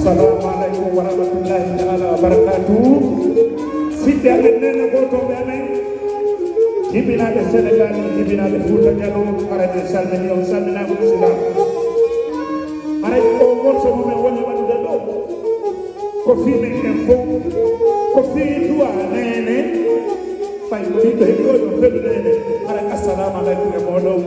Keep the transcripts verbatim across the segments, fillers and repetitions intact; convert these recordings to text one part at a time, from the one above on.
Assalamu aleykum wa rahmatullahi taala wa barakatuhu. Siɗɗe amen, neene gootooɓe amen, jibinaaɓe Senegal, jibinaaɓe Fuuta Jaloo, haray en salmini on salminaango Islam. Haray o morso mo men woni waɗude ɗo, ko fii men en fof, ko fii duwa neene. Ɓay ko ɓiɗɗo heɓi o yo felu neene. Haray assalamu aleykum e mooɗon.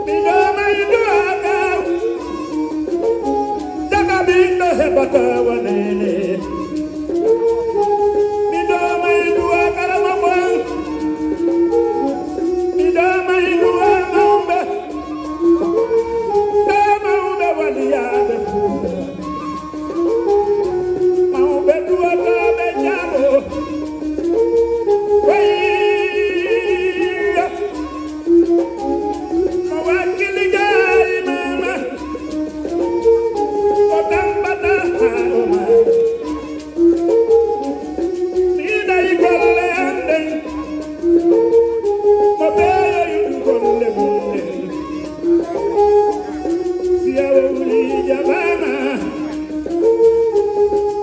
Miɗo may du'a kaw, daga ɓiɗɗo heɓata wonene. Miɗo may du'a karama bon, miɗo may du'a mawɓe, ɓe mawɓe waliyaaɓe Fuuta. Mawɓe du'otooɓe jaabo. Wayya. Mo wakkili gaari mama. O tambata haaro ma. Miɗay golle an ɗen. Mo ɓeeyoyudu golle mum ɗen. Si a wowlii jaɓaama,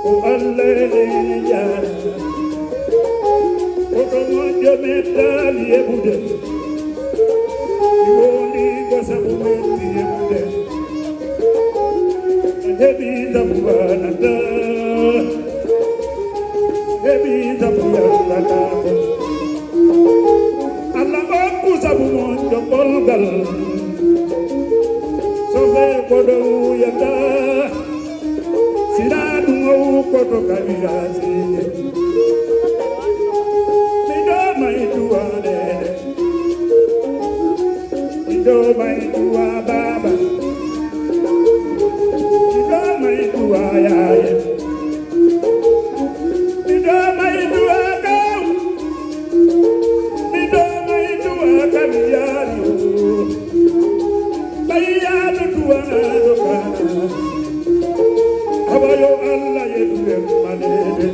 ko Alla ene jaara. Ko ɗo moƴƴo mettaali yeɓude. Mi wowlii ko sabu metti yeɓude. A heɓii sabu waɗata. Heɓii sabu yallataako. Alla okku sabu moƴƴo ɓolgal. So ɓe ko ɗo wuyata, sina ɗum o wukkoto ka wirasiije. Miɗo may duwaneede. Miɗo may duwa baaba. Miɗo may duwa yaaye. Miɗo may duwa kaw. Miɗo may duwa kam yaari o. Ɓay yaadu duwanaaɗo kana. Awa yo Alla yeɗu en maneede.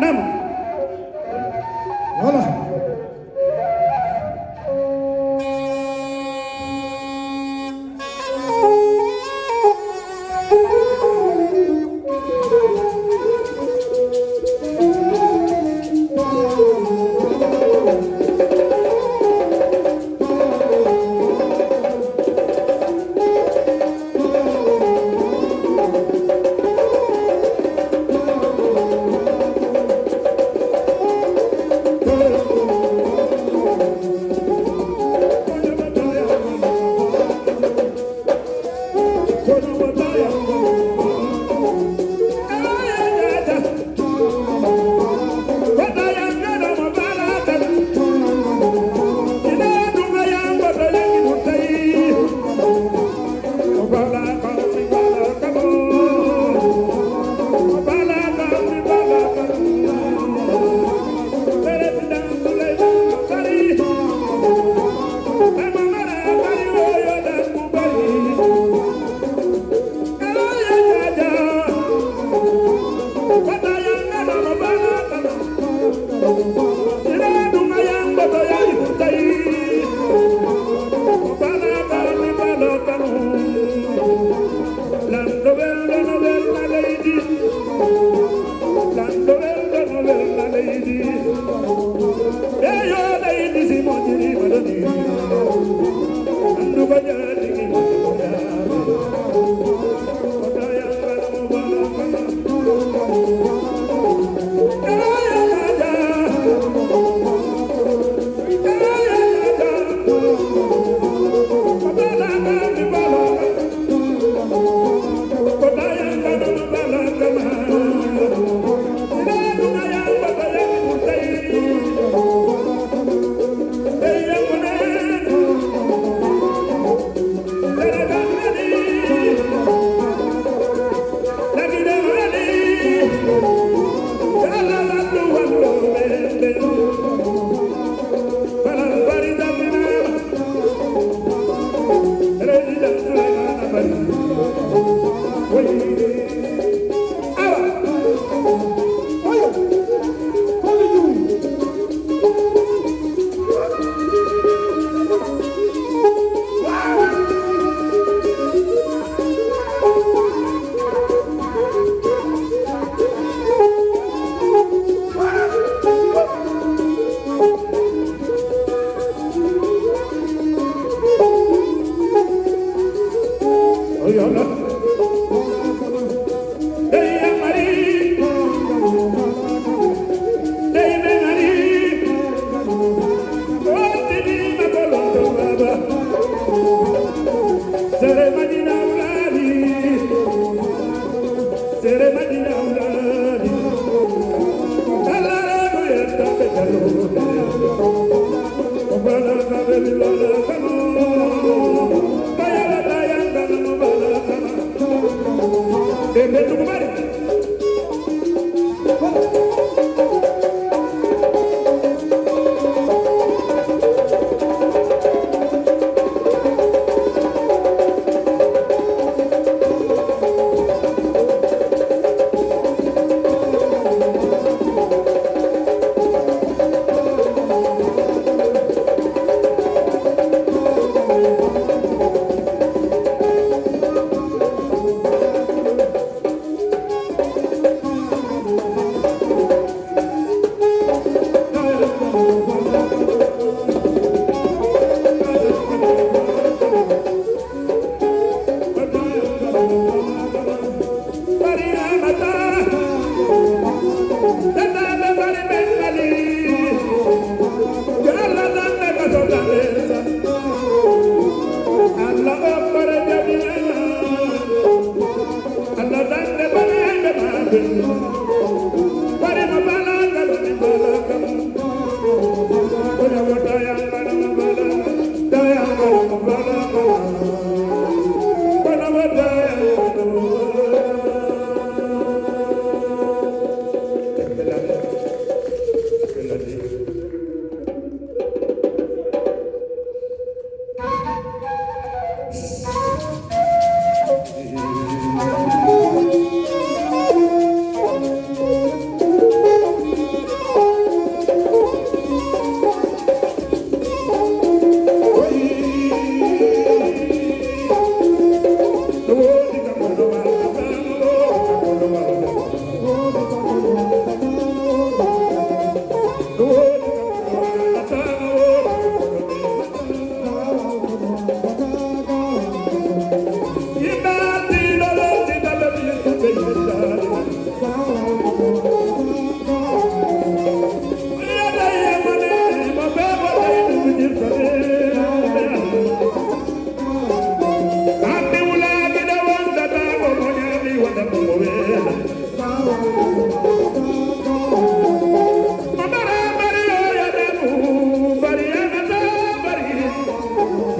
Nam. Voilà.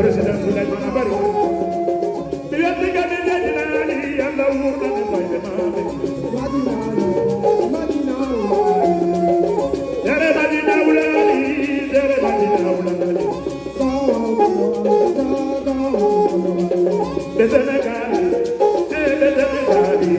Président Souleymane Bari. Mi welti kadi jejjinaani, Yalla wuurnani koyɗe maɓɓe. Dere Madina wulani, dere Madina wulani. Ɓe Senegaali, e ɓe Senegaali.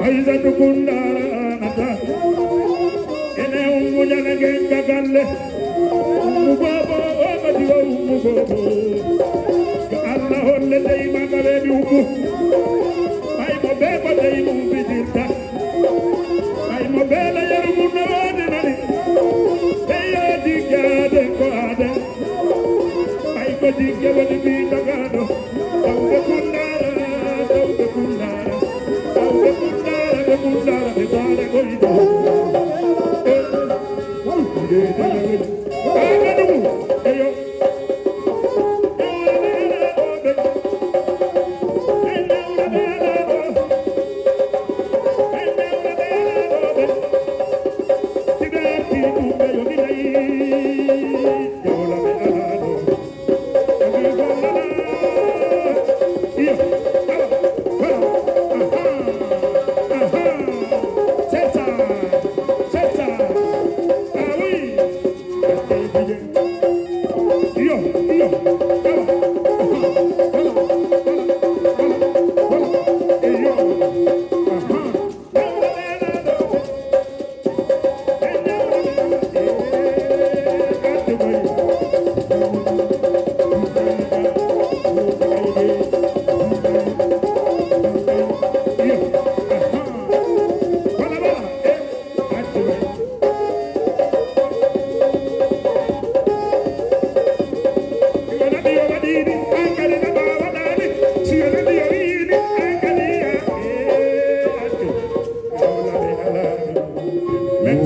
Aysatu Kundara Amata. Ene ummu jana genka galle. Ummu bobo, o mati o ummu bobo. Yo Allah holle dey ma ka weeɓi ummu. Ɓay mo bee ko dey mum fijirta. Ɓay mo bee la yeru mum no woodi nani. Dey yo jiggaade ko aaden. Ɓay ko jigge woni ɓii dogaaɗo. Tawɓe Kundara, tawɓe Kundara. Tawɓe Kundara, ɓe Kundara, ɓe saare koyɗo. Eh, eh, eh, eh, eh. Amadou, eyo.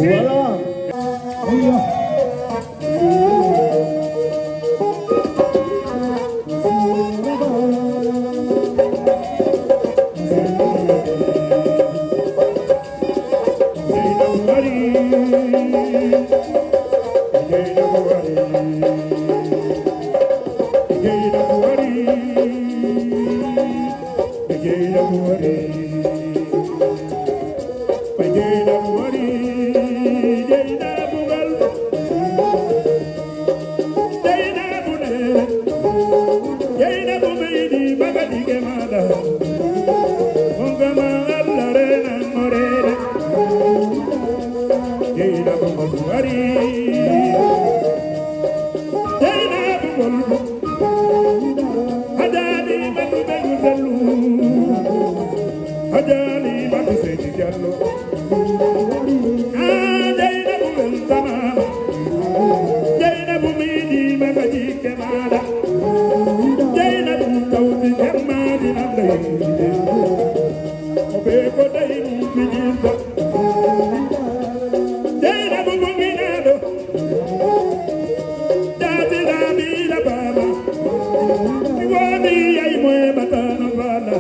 Voilà. Jeynabu nene, Jeynabu meydi magaɗi ke maɗa. Ongama Allah rena morena. Jeynabu mo duwari. Jeynabu golbu. Hajali matu be yuzellu. Hajali matu sedi jallo. Ah, Jeynabu weltanama. Jeynabu midi magaji kemala. Jeynabu tawti jammaji nanda yide. Obe ko daynu fijinta. Jeynabu munginaɗo. Jati labi la baba. Wani yay moye batano bala.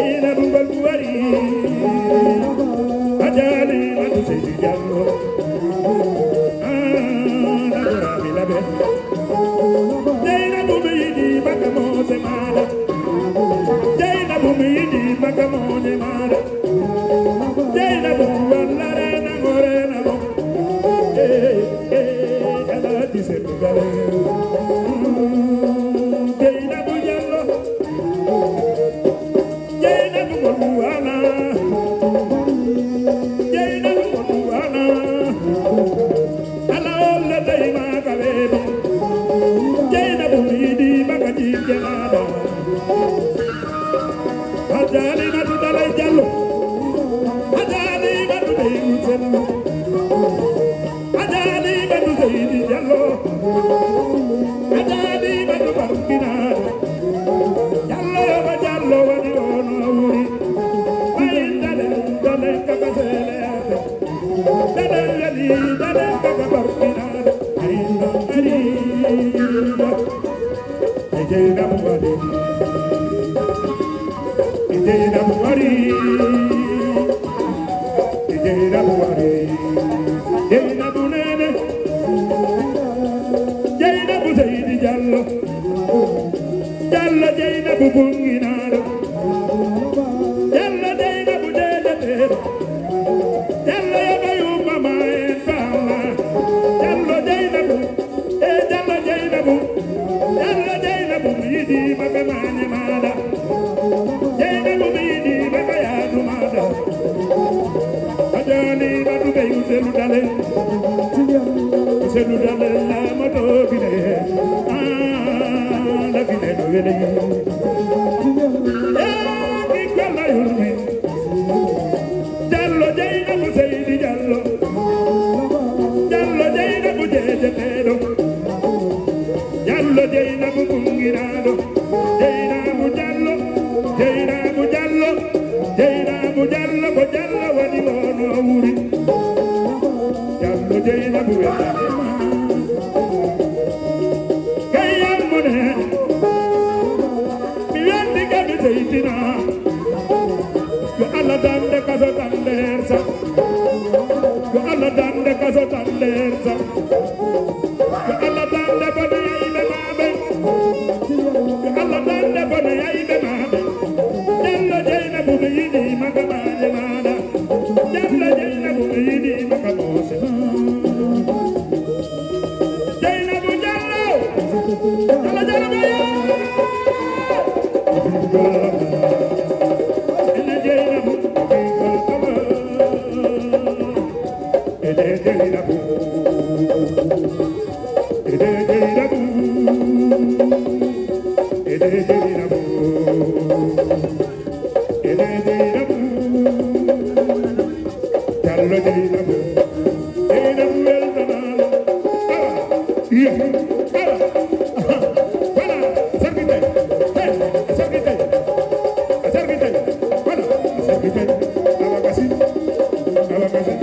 Ina bungol buwari. Ajali matu sedi jallo. Ah, na gora bilabe. Jeynabu midi baka mose mada. Jeynabu midi baka mone mada. Jeynabu wallare na gore na go. Eh, eh, ala di se gale. Jeynabu jallo. Jeynabu mo duwana. Jeynabu mo duwana. Ala olla dey ma ka weeɓi. Jeynabu midi baka jikke maɗa. Hajali matu dalay jallo. Hajali matu dey musello. Hajali matu seydi jallo. Hajali matu barkinaɗo. Jallo yoba jallo wani ono wuri. Bayindale. Jeynabu wari, Jeynabu wari, Jeynabu nene, Jeynabu Seydi Jallo, Jallo Jeynabu bunginaaɗo, Jallo Jeynabu jeejateeɗo, Jallo yoga yumma ma en fama, Jallo Jeynabu. E Jallo Jeynabu, Jallo Jeynabu, mi yiɗi maɓɓe maane maaɗa. Jeynabu, mi yiɗi maɓɓe yaadu maaɗa. A jani ɓaɗu ɓe yu selu dale. Selu dale la moto bine. Ah, la bine no wele. Eh, mi kwala yurmi. Jallo Jeynabu Seydi Jallo. Jallo Jeynabu jeejeteeɗo. Jallo Jeynabu ɓunnginaaɗo. Jeynabu Jallo. Jeynabu Jallo. Jeynabu Jallo ko Jallo waɗi woono wuri. Jallo Jeynabu weɗɗaɗema. Gayyammone. Mi welti kadi seytina. Yo Allah dande kaso dande hersa. Yo Allah dande kaso dande hersa. Yo Allah dande bone yayɓe maɓe. Yo Allah dande bone yayɓe maɓe. Jallo Jeynabu mi yiɗi maga maje maɗa. Jallo Jeynabu mi yiɗi maga mose. Jeynabu Jallo. Jallo Jallo Boyo. Ene Jeynabu. Ene Jeynabu. Ene Jeynabu. Ene Jeynabu. Ene Jeynabu. Jallo Jeynabu. Jeynabu weltanama. Awa. Iya. Awa. Aha. Voilà. Sarki Tay. Hey. Sarki Tay. Sarki Tay. Voilà. Sarki Tay. Awa kasi. Awa kasi.